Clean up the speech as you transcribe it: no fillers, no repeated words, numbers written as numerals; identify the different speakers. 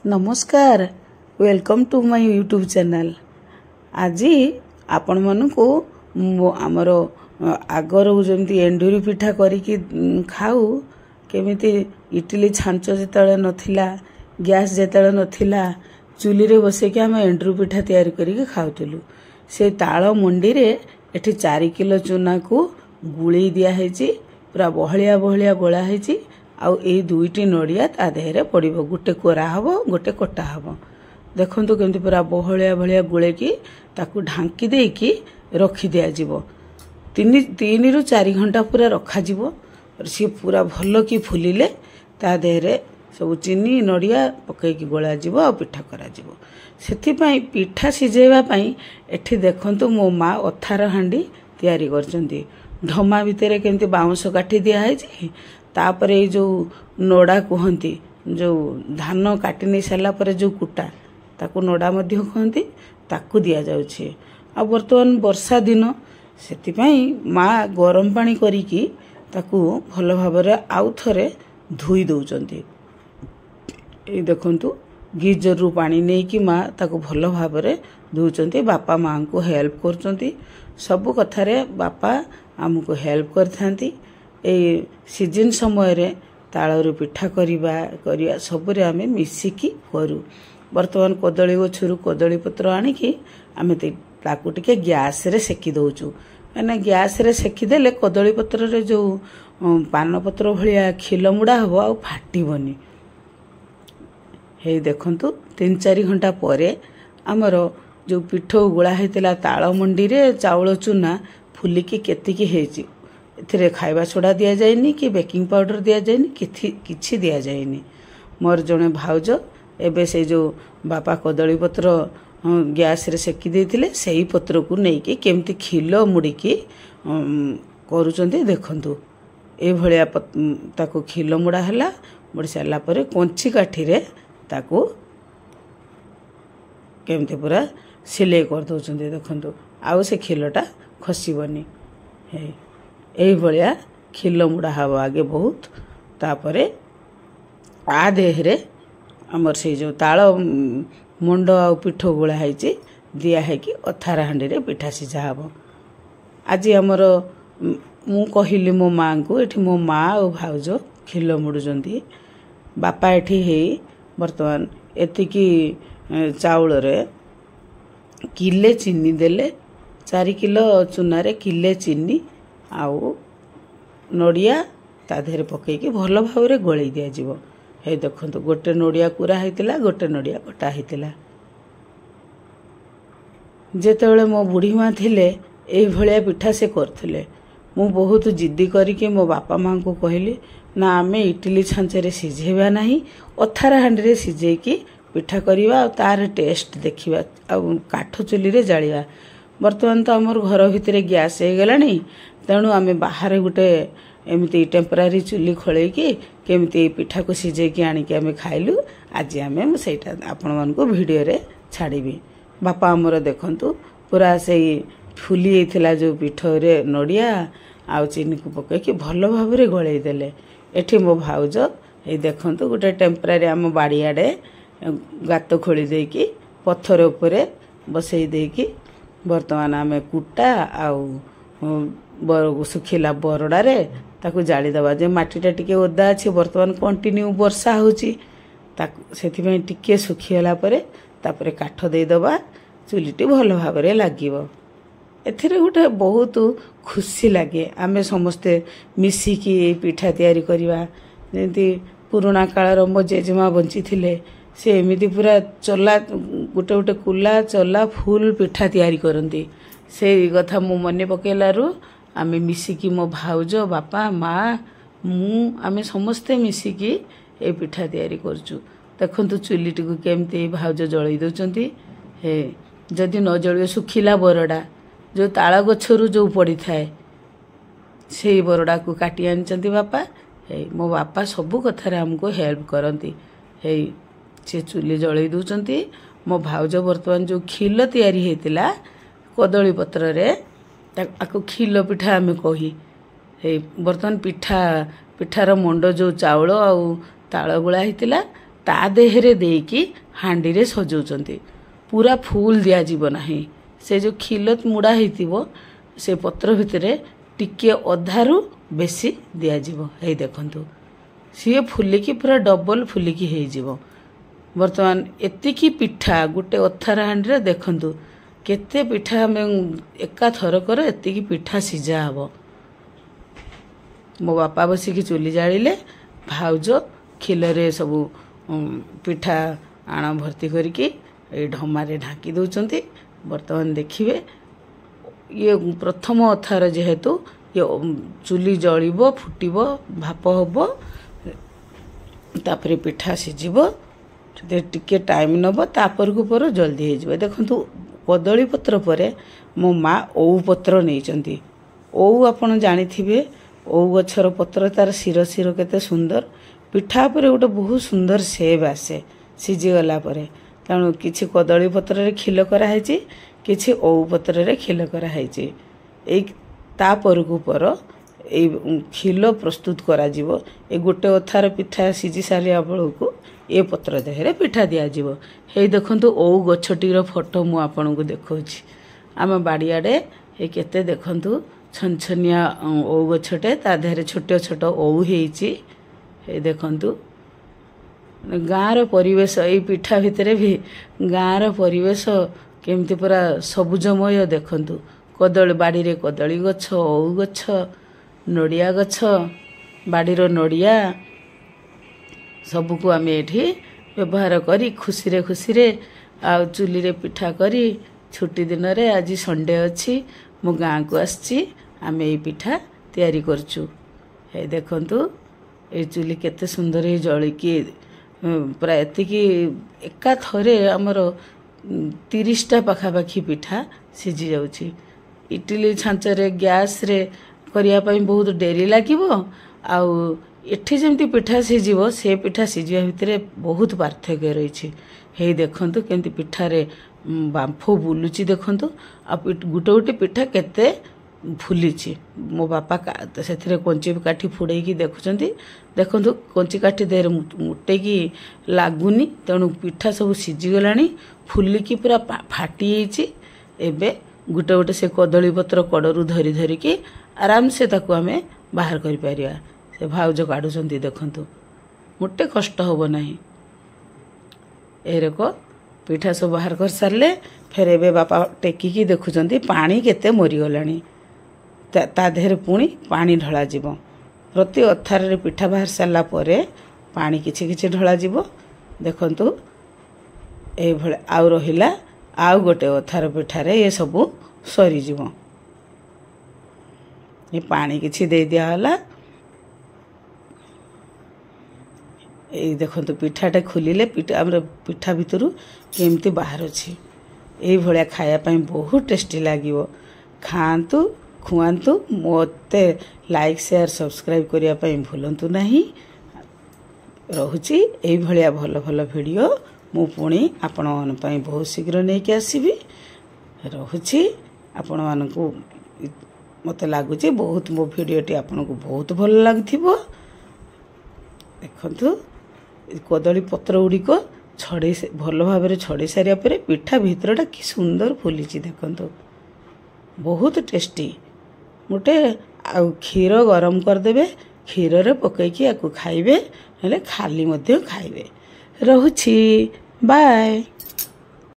Speaker 1: ନମସ୍କାର, welcome to my YouTube channel. ଆଜି ଆପଣମାନଙ୍କୁ ଆମର ଆଗରୁ ଯେମିତି ଏଣ୍ଡୁରି ପିଠା କରିକି ଖାଉ, କେମିତି ଇଟିଲି ଛାଞ୍ଚ ଯେତେବେଳେ ନଥିଲା, ଗ୍ୟାସ୍ ଯେତେବେଳେ ନଥିଲା, ଚୁଲିରେ ବସେଇକି ଆମେ ଏଣ୍ଡୁରି ପିଠା ତିଆରି କରିକି ଖାଉଥିଲୁ। ସେ ତାଳ ମଣ୍ଡିରେ ଏଠି 4 କିଲୋ ଚୁନାକୁ ଗୁଳେଇ ଦିଆହେଇଛି, ପୁରା ବହଳିଆ ବହଳିଆ ଗୋଳା ହେଇଛି। ଆଉ ଏଇ 2ଟି ନଡ଼ିଆ ତା ଦେହରେ ପଡ଼ିବ, ଗୋଟେ କୋରା ହେବ, ଗୋଟେ କଟା ହେବ। ଦେଖନ୍ତୁ କେମିତି ପୁରା ବହଳିଆ ଭଳିଆ ଗୋଳେଇକି ତାକୁ ଢାଙ୍କି ଦେଇକି ରଖିଦିଆଯିବ। 3ରୁ 4 ଘଣ୍ଟା ପୁରା ରଖାଯିବ। ସିଏ ପୁରା ଭଲ କି ଫୁଲିଲେ ତା ଦେହରେ ସବୁ ଚିନି ନଡ଼ିଆ ପକାଇକି ଗୋଳାଯିବ ଆଉ ପିଠା କରାଯିବ। ସେଥିପାଇଁ ପିଠା ସିଝେଇବା ପାଇଁ ଏଠି ଦେଖନ୍ତୁ ମୋ ମା ଅଥାର ହାଣ୍ଡି ତିଆରି କରିଛନ୍ତି। ଢମା ଭିତରେ କେମିତି ବାଉଁଶ କାଠି ଦିଆହେଇଛି, ତାପରେ ଏଇ ଯେଉଁ ନଡ଼ା କୁହନ୍ତି, ଯେଉଁ ଧାନ କାଟି ନେଇ ସାରିଲା ପରେ ଯେଉଁ କୁଟା, ତାକୁ ନଡ଼ା ମଧ୍ୟ କୁହନ୍ତି, ତାକୁ ଦିଆଯାଉଛି। ଆଉ ବର୍ତ୍ତମାନ ବର୍ଷା ଦିନ, ସେଥିପାଇଁ ମା ଗରମ ପାଣି କରିକି ତାକୁ ଭଲ ଭାବରେ ଆଉ ଥରେ ଧୋଇ ଦେଉଛନ୍ତି। ଏଇ ଦେଖନ୍ତୁ, ଗିଜରରୁ ପାଣି ନେଇକି ମା ତାକୁ ଭଲ ଭାବରେ ଧୋଉଛନ୍ତି। ବାପା ମାଆଙ୍କୁ ହେଲ୍ପ କରୁଛନ୍ତି, ସବୁ କଥାରେ ବାପା ଆମକୁ ହେଲ୍ପ କରିଥାନ୍ତି। ଏଇ ସିଜିନ୍ ସମୟରେ ତାଳରୁ ପିଠା କରିବା କରିବା ସବୁରେ ଆମେ ମିଶିକି କରୁ। ବର୍ତ୍ତମାନ କଦଳୀ ଗଛରୁ କଦଳୀ ପତ୍ର ଆଣିକି ଆମେ ତାକୁ ଟିକେ ଗ୍ୟାସ୍ରେ ସେକି ଦେଉଛୁ, କାହିଁକିନା ଗ୍ୟାସ୍ରେ ସେକିଦେଲେ କଦଳୀ ପତ୍ରରେ ଯେଉଁ ପାନପତ୍ର ଭଳିଆ ଖିଲ ମୁଡ଼ା ହେବ ଆଉ ଫାଟିବନି। ହେଇ ଦେଖନ୍ତୁ, 3 4 ଘଣ୍ଟା ପରେ ଆମର ଯେଉଁ ପିଠଉ ଗୋଳା ହେଇଥିଲା ତାଳ ମଣ୍ଡିରେ ଚାଉଳ ଚୁନା ଫୁଲିକି କେତିକି ହେଇଛି। ଏଥିରେ ଖାଇବା ସୋଡ଼ା ଦିଆଯାଇନି କି ବେକିଂ ପାଉଡ଼ର ଦିଆଯାଇନି, କିଛି ଦିଆଯାଇନି। ମୋର ଜଣେ ଭାଉଜ ଏବେ ସେଇ ଯେଉଁ ବାପା କଦଳୀ ପତ୍ର ଗ୍ୟାସ୍ରେ ସେକି ଦେଇଥିଲେ, ସେଇ ପତ୍ରକୁ ନେଇକି କେମିତି ଖିଲ ମୁଡ଼ିକି କରୁଛନ୍ତି ଦେଖନ୍ତୁ। ଏଇଭଳିଆ ତାକୁ ଖିଲ ମୁଡ଼ା ହେଲା। ମୁଡ଼ି ସାରିଲା ପରେ କଞ୍ଚି କାଠିରେ ତାକୁ କେମିତି ପୁରା ସିଲେଇ କରିଦେଉଛନ୍ତି ଦେଖନ୍ତୁ, ଆଉ ସେ ଖିଲଟା ଖସିବନି। ଏଇଭଳିଆ ଖିଲ ମୁଡ଼ା ହେବ ଆଗେ ବହୁତ, ତାପରେ ଆ ଦେହରେ ଆମର ସେଇ ଯେଉଁ ତାଳ ମୁଣ୍ଡ ଆଉ ପିଠଉ ଗୋଳା ହେଇଛି ଦିଆ ହେଇକି ଅଥାର ହାଣ୍ଡିରେ ପିଠା ସିଝା ହେବ। ଆଜି ଆମର ମୁଁ କହିଲି ମୋ ମାଆଙ୍କୁ, ଏଠି ମୋ ମା ଆଉ ଭାଉଜ ଖିଲ ମୁଡ଼ୁଛନ୍ତି, ବାପା ଏଠି ହେଇ ବର୍ତ୍ତମାନ ଏତିକି ଚାଉଳରେ କିଲେ ଚିନି ଦେଲେ। 4 କିଲୋ ଚୁନାରେ କିଲେ ଚିନି ଆଉ ନଡ଼ିଆ ତା ଦେହରେ ପକାଇକି ଭଲ ଭାବରେ ଗୋଳେଇ ଦିଆଯିବ। ହେଇ ଦେଖନ୍ତୁ, ଗୋଟେ ନଡ଼ିଆ କୁରା ହେଇଥିଲା, ଗୋଟେ ନଡ଼ିଆ କଟା ହେଇଥିଲା। ଯେତେବେଳେ ମୋ ବୁଢ଼ୀ ମା ଥିଲେ, ଏଇଭଳିଆ ପିଠା ସେ କରୁଥିଲେ। ମୁଁ ବହୁତ ଜିଦ୍ଦି କରିକି ମୋ ବାପା ମାଆଙ୍କୁ କହିଲି, ନା, ଆମେ ଇଟିଲି ଛାଞ୍ଚରେ ସିଝେଇବା ନାହିଁ, ଅଥାର ହାଣ୍ଡିରେ ସିଝେଇକି ପିଠା କରିବା ଆଉ ତାର ଟେଷ୍ଟ ଦେଖିବା, ଆଉ କାଠ ଚୁଲିରେ ଜାଳିବା। ବର୍ତ୍ତମାନ ତ ଆମର ଘର ଭିତରେ ଗ୍ୟାସ୍ ହେଇଗଲାଣି, ତେଣୁ ଆମେ ବାହାରେ ଗୋଟେ ଏମିତି ଟେମ୍ପରାରୀ ଚୁଲି ଖୋଳେଇକି କେମିତି ଏଇ ପିଠାକୁ ସିଝେଇକି ଆଣିକି ଆମେ ଖାଇଲୁ, ଆଜି ଆମେ ମୁଁ ସେଇଟା ଆପଣମାନଙ୍କୁ ଭିଡ଼ିଓରେ ଛାଡ଼ିବି। ବାପା ଆମର ଦେଖନ୍ତୁ, ପୁରା ସେଇ ଫୁଲି ଯାଇଥିଲା ଯେଉଁ ପିଠରେ ନଡ଼ିଆ ଆଉ ଚିନିକୁ ପକାଇକି ଭଲ ଭାବରେ ଗୋଳେଇ ଦେଲେ। ଏଠି ମୋ ଭାଉଜ ଏଇ ଦେଖନ୍ତୁ, ଗୋଟେ ଟେମ୍ପରାରୀ ଆମ ବାଡ଼ିଆଡ଼େ ଗାତ ଖୋଳି ଦେଇକି ପଥର ଉପରେ ବସେଇ ଦେଇକି ବର୍ତ୍ତମାନ ଆମେ କୁଟା ଆଉ ଶୁଖିଲା ବରଡ଼ାରେ ତାକୁ ଜାଳିଦେବା। ଯେ ମାଟିଟା ଟିକେ ଓଦା ଅଛି, ବର୍ତ୍ତମାନ କଣ୍ଟିନ୍ୟୁ ବର୍ଷା ହେଉଛି, ତାକୁ ସେଥିପାଇଁ ଟିକେ ଶୁଖିଗଲା ପରେ ତାପରେ କାଠ ଦେଇଦେବା, ଚୁଲିଟି ଭଲ ଭାବରେ ଲାଗିବ। ଏଥିରେ ଗୋଟେ ବହୁତ ଖୁସି ଲାଗେ, ଆମେ ସମସ୍ତେ ମିଶିକି ଏଇ ପିଠା ତିଆରି କରିବା। ଯେମିତି ପୁରୁଣା କାଳର ମୋ ଜେଜେମା ବଞ୍ଚିଥିଲେ, ସେ ଏମିତି ପୁରା ଚଲା ଗୋଟେ ଗୋଟେ କୁଲା ଚଲା ଫୁଲ୍ ପିଠା ତିଆରି କରନ୍ତି। ସେଇ କଥା ମୁଁ ମନେ ପକାଇଲାରୁ ଆମେ ମିଶିକି, ମୋ ଭାଉଜ, ବାପା, ମା, ମୁଁ, ଆମେ ସମସ୍ତେ ମିଶିକି ଏ ପିଠା ତିଆରି କରୁଛୁ। ଦେଖନ୍ତୁ ଚୁଲିଟିକୁ କେମିତି ଭାଉଜ ଜଳେଇ ଦେଉଛନ୍ତି। ହେ, ଯଦି ନ ଜଳିବ, ଶୁଖିଲା ବରଡ଼ା ଯେଉଁ ତାଳ ଗଛରୁ ଯେଉଁ ପଡ଼ିଥାଏ, ସେଇ ବରଡ଼ାକୁ କାଟି ଆଣିଛନ୍ତି ବାପା। ହେଇ, ମୋ ବାପା ସବୁ କଥାରେ ଆମକୁ ହେଲ୍ପ କରନ୍ତି। ହେଇ, ସେ ଚୁଲି ଜଳେଇ ଦେଉଛନ୍ତି। ମୋ ଭାଉଜ ବର୍ତ୍ତମାନ ଯେଉଁ ଖିଲ ତିଆରି ହେଇଥିଲା କଦଳୀ ପତ୍ରରେ, ତାକୁ ଖିଲ ପିଠା ଆମେ କହି, ହେଇ ବର୍ତ୍ତମାନ ପିଠା ପିଠାର ମଣ୍ଡ ଯେଉଁ ଚାଉଳ ଆଉ ତାଳ ଗୋଳା ହେଇଥିଲା, ତା ଦେହରେ ଦେଇକି ହାଣ୍ଡିରେ ସଜାଉଛନ୍ତି। ପୁରା ଫୁଲ୍ ଦିଆଯିବ ନାହିଁ, ସେ ଯେଉଁ ଖିଲ ମୁଡ଼ା ହେଇଥିବ ସେ ପତ୍ର ଭିତରେ ଟିକିଏ ଅଧାରୁ ବେଶୀ ଦିଆଯିବ। ହେଇ ଦେଖନ୍ତୁ, ସିଏ ଫୁଲିକି ପୁରା ଡବଲ ଫୁଲିକି ହେଇଯିବ। ବର୍ତ୍ତମାନ ଏତିକି ପିଠା ଗୋଟେ ଅଥାର ହାଣ୍ଡିରେ ଦେଖନ୍ତୁ କେତେ ପିଠା, ଆମେ ଏକାଥରକରେ ଏତିକି ପିଠା ସିଝା ହେବ। ମୋ ବାପା ବସିକି ଚୁଲି ଜାଳିଲେ, ଭାଉଜ ଖିଲରେ ସବୁ ପିଠା ଆଣ ଭର୍ତ୍ତି କରିକି ଏଇ ଢମାରେ ଢାଙ୍କି ଦେଉଛନ୍ତି। ବର୍ତ୍ତମାନ ଦେଖିବେ, ଇଏ ପ୍ରଥମ ଅଥାର ଯେହେତୁ ଇଏ ଚୁଲି ଜଳିବ, ଫୁଟିବ, ଭାପ ହେବ, ତାପରେ ପିଠା ସିଝିବ। ସେଥିରେ ଟିକେ ଟାଇମ୍ ନେବ, ତାପରକୁ ପର ଜଲ୍ଦି ହେଇଯିବ। ଦେଖନ୍ତୁ, କଦଳୀ ପତ୍ର ପରେ ମୋ ମା ଓଉ ପତ୍ର ନେଇଛନ୍ତି। ଓଉ ଆପଣ ଜାଣିଥିବେ, ଓଉ ଗଛର ପତ୍ର, ତାର ଶିର ଶିର କେତେ ସୁନ୍ଦର। ପିଠା ଉପରେ ଗୋଟେ ବହୁତ ସୁନ୍ଦର ସେପ୍ ଆସେ ସିଝିଗଲା ପରେ। ତେଣୁ କିଛି କଦଳୀ ପତ୍ରରେ ଖିଲ କରାହେଇଛି, କିଛି ଓଉ ପତ୍ରରେ ଖିଲ କରାହେଇଛି। ଏଇ ତା ପରକୁ ପର ଏଇ ଖିଲ ପ୍ରସ୍ତୁତ କରାଯିବ। ଏ ଗୋଟେ ଅଥାର ପିଠା ସିଝି ସାରିବା ବେଳକୁ ଏ ପତ୍ର ଦେହରେ ପିଠା ଦିଆଯିବ। ହେଇ ଦେଖନ୍ତୁ, ଓଉ ଗଛଟିର ଫଟୋ ମୁଁ ଆପଣଙ୍କୁ ଦେଖାଉଛି। ଆମ ବାଡ଼ିଆଡ଼େ ଏ କେତେ ଦେଖନ୍ତୁ ଛନଛନିଆ ଓଉ ଗଛଟେ, ତା ଦେହରେ ଛୋଟ ଛୋଟ ଓଉ ହେଇଛି। ଏଇ ଦେଖନ୍ତୁ ଗାଁର ପରିବେଶ, ଏଇ ପିଠା ଭିତରେ ବି ଗାଁର ପରିବେଶ କେମିତି ପୁରା ସବୁଜମୟ। ଦେଖନ୍ତୁ, କଦଳୀ ବାଡ଼ିରେ କଦଳୀ ଗଛ, ଓଉ ଗଛ, ନଡ଼ିଆ ଗଛ, ବାଡ଼ିର ନଡ଼ିଆ ସବୁକୁ ଆମେ ଏଠି ବ୍ୟବହାର କରି ଖୁସିରେ ଖୁସିରେ ଆଉ ଚୁଲିରେ ପିଠା କରି ଛୁଟି ଦିନରେ, ଆଜି ସଣ୍ଡେ ଅଛି, ମୁଁ ଗାଁକୁ ଆସିଛି, ଆମେ ଏଇ ପିଠା ତିଆରି କରୁଛୁ। ଏଇ ଦେଖନ୍ତୁ, ଏଇ ଚୁଲି କେତେ ସୁନ୍ଦର ହେଇ ଜଳିକି ପୁରା। ଏତିକି ଏକାଥରେ ଆମର 30ଟା ପାଖାପାଖି ପିଠା ସିଝି ଯାଉଛି। ଇଟିଲି ଛାଞ୍ଚରେ ଗ୍ୟାସ୍ରେ କରିବା ପାଇଁ ବହୁତ ଡେରି ଲାଗିବ, ଆଉ ଏଠି ଯେମିତି ପିଠା ସିଝିବ ସେ ପିଠା ସିଝିବା ଭିତରେ ବହୁତ ପାର୍ଥକ୍ୟ ରହିଛି। ହେଇ ଦେଖନ୍ତୁ କେମିତି ପିଠାରେ ବାମ୍ଫ ବୁଲୁଛି ଦେଖନ୍ତୁ, ଆଉ ଗୋଟେ ଗୋଟେ ପିଠା କେତେ ଫୁଲିଛି। ମୋ ବାପା ସେଥିରେ କଞ୍ଚି କାଠି ଫୁଡ଼େଇକି ଦେଖୁଛନ୍ତି। ଦେଖନ୍ତୁ, କଞ୍ଚି କାଠି ଦେହରେ ମୁଟେଇକି ଲାଗୁନି। ତେଣୁ ପିଠା ସବୁ ସିଝିଗଲାଣି, ଫୁଲିକି ପୁରା ଫାଟି ଯାଇଛି। ଏବେ ଗୋଟେ ଗୋଟେ ସେ କଦଳୀ ପତ୍ର କଡ଼ରୁ ଧରି ଧରିକି ଆରାମସେ ତାକୁ ଆମେ ବାହାର କରିପାରିବା। ସେ ଭାଉଜ କାଢ଼ୁଛନ୍ତି ଦେଖନ୍ତୁ, ମୋଟେ କଷ୍ଟ ହେବ ନାହିଁ। ଏରକ ପିଠା ସବୁ ବାହାର କରିସାରିଲେ ଫେର ଏବେ ବାପା ଟେକିକି ଦେଖୁଛନ୍ତି ପାଣି କେତେ ମରିଗଲାଣି, ତା ଦେହରେ ପୁଣି ପାଣି ଢଳାଯିବ। ପ୍ରତି ଅଥାରରେ ପିଠା ବାହାରି ସାରିଲା ପରେ ପାଣି କିଛି କିଛି ଢଳାଯିବ। ଦେଖନ୍ତୁ ଏଇଭଳି ଆଉ ରହିଲା ଆଉ ଗୋଟେ ଅଥାର ପିଠାରେ ଏସବୁ ସରିଯିବ। ଏ ପାଣି କିଛି ଦେଇ ଦିଆହେଲା। ଏଇ ଦେଖନ୍ତୁ, ପିଠାଟା ଖୋଲିଲେ ପିଠା ଆମର ପିଠା ଭିତରୁ କେମିତି ବାହାରୁଛି। ଏଇଭଳିଆ ଖାଇବା ପାଇଁ ବହୁତ ଟେଷ୍ଟି ଲାଗିବ। ଖାଆନ୍ତୁ, ଖୁଆନ୍ତୁ। ମୋତେ ଲାଇକ୍, ସେୟାର, ସବସ୍କ୍ରାଇବ୍ କରିବା ପାଇଁ ଭୁଲନ୍ତୁ ନାହିଁ। ରହୁଛି। ଏଇଭଳିଆ ଭଲ ଭଲ ଭିଡ଼ିଓ ମୁଁ ପୁଣି ଆପଣମାନଙ୍କ ପାଇଁ ବହୁତ ଶୀଘ୍ର ନେଇକି ଆସିବି। ରହୁଛି। ଆପଣମାନଙ୍କୁ ମୋତେ ଲାଗୁଛି ବହୁତ ମୋ ଭିଡ଼ିଓଟି ଆପଣଙ୍କୁ ବହୁତ ଭଲ ଲାଗୁଥିବ। ଦେଖନ୍ତୁ, କଦଳୀ ପତ୍ର ଗୁଡ଼ିକ ଛଡ଼େଇ ଭଲ ଭାବରେ ଛଡ଼େଇ ସାରିବା ପରେ ପିଠା ଭିତରଟା କି ସୁନ୍ଦର ଫୁଲିଛି ଦେଖନ୍ତୁ, ବହୁତ ଟେଷ୍ଟି ଗୋଟେ। ଆଉ କ୍ଷୀର ଗରମ କରିଦେବେ, କ୍ଷୀରରେ ପକାଇକି ୟାକୁ ଖାଇବେ, ହେଲେ ଖାଲି ମଧ୍ୟ ଖାଇବେ। ରହୁଛି, ବାଏ।